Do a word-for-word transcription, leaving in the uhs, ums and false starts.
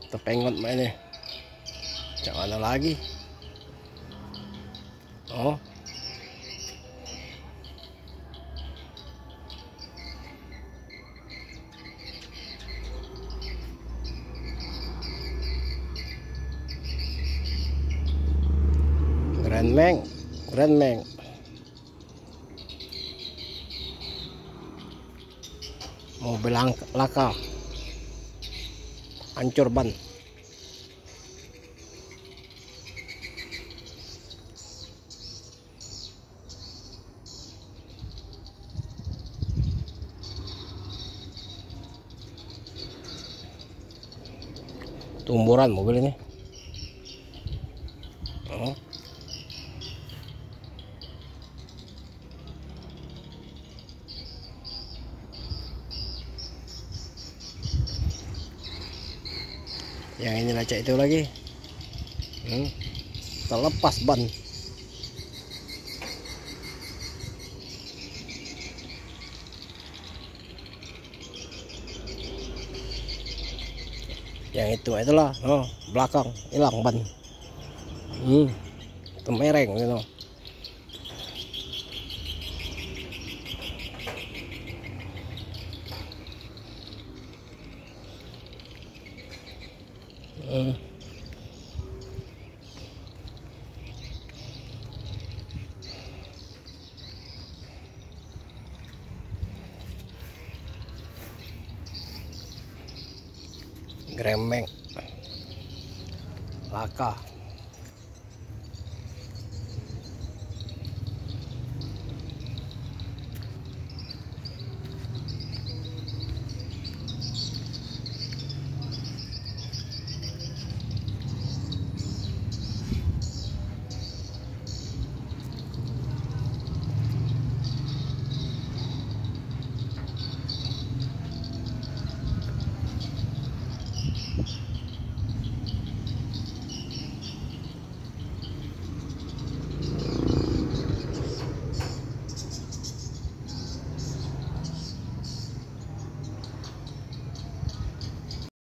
Tepengot mak ini. Cak mano lagi? Oh. Keren, Meng. Keren, Meng. Mobil lang-, laka. Hancur ban. Tumburan mobil ini. Oh. Yang ini lah cak itu lagi. Hmm. Terlepas ban. Yang itu itulah, oh, belakang hilang ban. Hmm. Temereng gitu. Hmm. Gremeng. Laka.